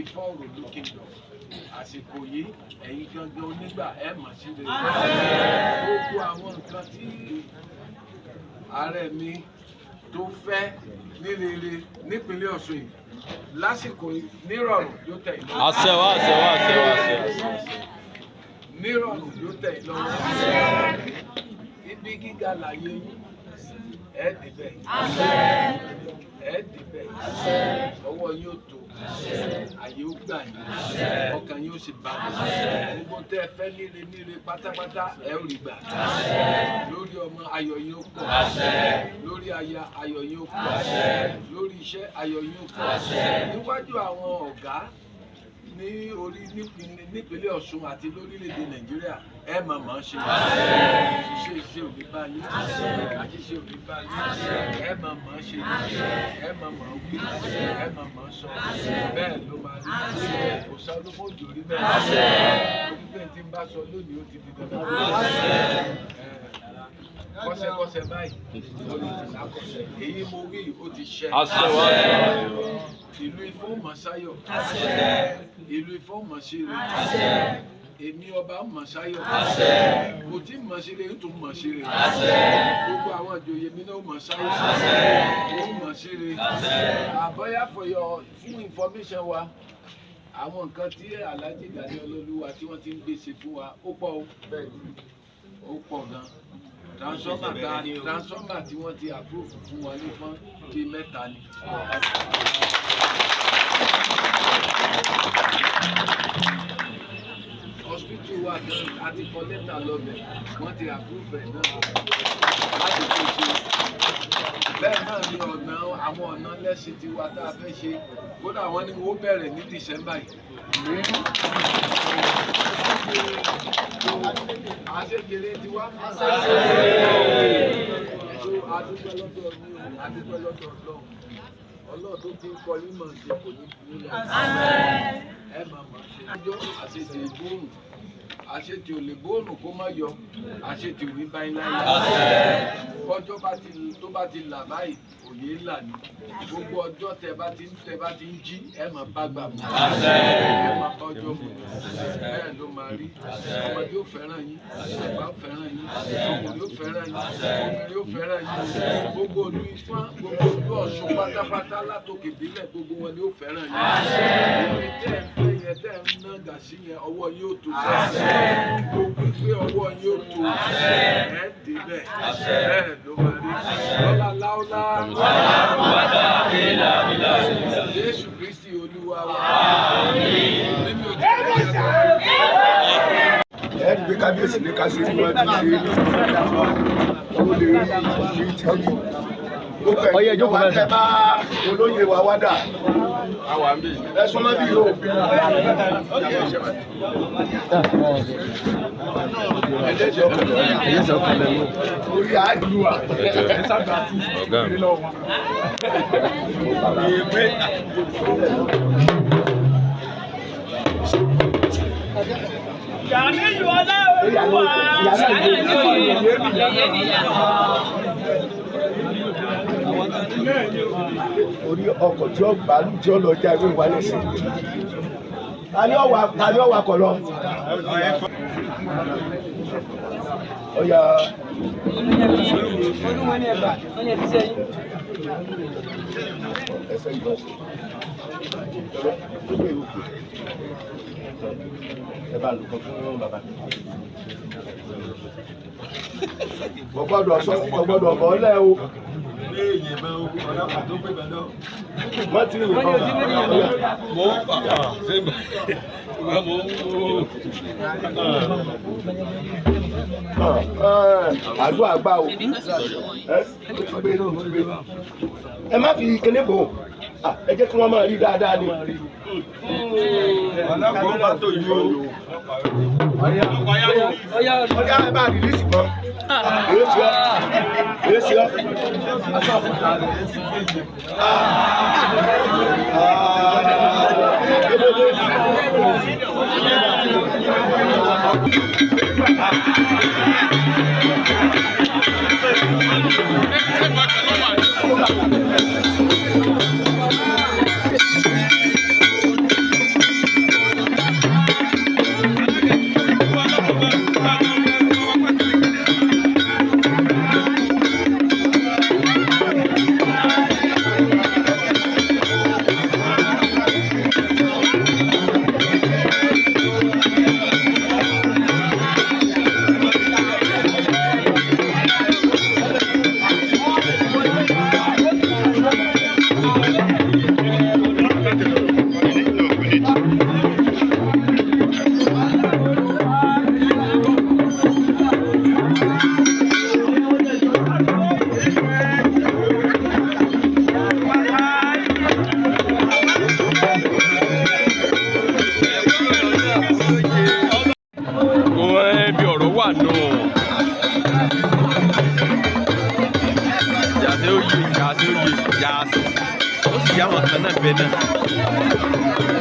Ifọ̀n Òròlú Kingdom, àsìkò yìí, ẹ̀yin gangan onígbà ẹ̀ mọ̀ sí rere. Gbogbo àwọn nǹkan tí ààrẹ mi tó fẹ́ ní rere nípínlẹ̀ Ọ̀ṣun yìí lásìkò yìí, nírọ̀rùn yóò tẹ̀ yín lọ́wọ́. Àṣẹ wá, àṣẹ wá, àṣẹ wá, àṣẹ. Nírọ̀rùn yóò tẹ̀ yín lọ́wọ́. Ibi gíga láyé yín, ẹ débẹ̀, ẹ débẹ̀. Ọwọ́ yín ó tó, àyè ó gbà yín, ọkàn yín ó sì balẹ̀. Gbogbo tẹ́ ẹ fẹ́ níre níre pátápátá, ẹ ó rí gbà. Lórí ọmọ, ayọ̀ yín ó pọ̀. Lórí aya, ayọ̀ yín ó pọ̀. Lórí iṣẹ́, ayọ̀ yín ó pọ̀. Níwájú àwọn ọ̀gá ní orí nípínlẹ̀ Ọ̀ṣun àti lórílẹ̀‐èdè Nàìjíríà, ẹ máa máa ṣe. Ṣiṣẹ́ iṣẹ́ ò ní bá yín, àṣìṣe ò ní bá yín. Ẹ máa máa ṣe, ẹ máa máa wí, ẹ máa máa sọ. Bẹ́ẹ̀ ló máa rí. Kò sá olúmọ̀jò rí bẹ́ẹ̀. Orí bẹ́ẹ̀ tí ń bá sọ lónìí, ó ti di dandan. Kọ́sẹ́kọ́sẹ́ báyìí olùtìlákọ̀sẹ̀, èyí mo wí, ó ti ṣẹ. Àṣẹ wá, àṣẹ wá. Ìlú Ifọ̀n mọ̀ sáyọ̀, ìlú Ifọ̀n mọ̀ síre. Èmi ọba mọ̀ sáyọ̀, mo ti mọ̀ síre, ń tún mọ̀ síre. Gbogbo àwọn ìjòyè mi náà mọ̀ sáyọ̀, ó mọ̀ síre. Àbọ̀yá, for your fún information wa, àwọn nǹkan tí Alhaji Gani Ọlọ́lúwa tí wọ́n ti ń gbèsè fún wa, ó pọ̀ o, ó pọ̀ gan. Transformer tí wọ́n ti approve fún wa ní fún bíi mẹ́ta ni. Hospital wa gan, a ti kọ lẹ́tà lọ́bẹ̀, wọ́n ti approve ẹ̀ náà láti fi ṣe. Bẹ́ẹ̀ náà ni ọ̀nà, àwọn ọ̀nà lẹ́sìn tiwa tá a fẹ́ ṣe. Kódà wọ́n ní wọ́n bẹ̀rẹ̀ ní December yìí. Àṣejèrè tiwa. So adúpẹ́ lọ́dọ̀ ní o, adúpẹ́ lọ́dọ̀ Ọlọ́run. Ọlọ́run tó ti ń kọ yín mọ̀ ṣe kò ní fi yín lẹ̀. Ẹ máa mọ̀ ṣe. Ọjọ́ àṣetì ìbòrùn, àṣetì ò lè bòrùn kó má yọ, àṣetì ò ní báyìí láyé. Ọjọ́ bá ti tó bá ti là báyìí, òye là ní. Gbogbo ọjọ́ tẹ bá ti ń jí, ẹ máa bá gbà mọ́. Ẹ máa bá ọjọ́ mu. Bẹ́ẹ̀ ló máa rí. Ọmọdé ó fẹ́ràn yín, àgbà ó fẹ́ràn yín, ọkùnrin ó fẹ́ràn yín, obìnrin ó fẹ́ràn yín. Gbogbo ìlú Ifọ̀n, gbogbo ìlú Ọ̀ṣun pátápátá látòkè délẹ̀, gbogbo wọn ni ó fẹ́ràn yín. Ibi tẹ́ ẹ fẹ́ yẹn, tẹ́ ẹ ń nàgà sí yẹn, ọwọ́ yín ó tó sẹ́ẹ̀. Gbogbo pé ọwọ́ yín ó tó, ẹ débẹ̀. Bẹ́ẹ̀ ló máa rí. Lọ́lá láúlá. Jésù Kristi Olúwa wa. Mímí ò tí Ẹ rí i pé kábíyèsí ní ká ṣe bí wọ́n ti ṣe é, ó lè rí ìrírí tí ó rí. Ọyẹ, ìjókòó Wá bẹ́ẹ̀. tẹ bá olóyè wa wá dà. Ẹ súnmọ́ bí o. Ẹ̀yẹ́sẹ̀ ọkàn lẹ́nu. Orí àdúrà. Ọ̀gá mi. Èmi. Gàmíyù Ọláolúwa. Orí ọkọ̀ tí ó gbàlú tí ó lọ já ewé wálé sí. Ta ni ó wà kọ̀ lọ? Ọya. Olúwa ní ẹgbà, wọ́n ní ẹbí sẹ́yìn. Ẹsẹ̀ ìgbọ̀nsẹ̀. Ẹ bá lù kọ́ fún bàbá. Kò gbọ́dọ̀ sọ, kò gbọ́dọ̀ bọ́ lẹ́ o. Má ti rìn Wọ́n ní ojú méjì yẹn lọ. Mo ń pa ṣé mo ń wo. Àdúrà gbà o. Ẹ má fi kíní bò ó. Ẹ jẹ́ kí wọ́n máa rí dáadáa ni. Ọlọ́pàá bá tó yí o. Ọyá. Ọjà, ẹ bá release kan. Èé ṣe ọ́, èé ṣe ọ́. Ah, kílódé? Àwọn kan náà bẹ náà.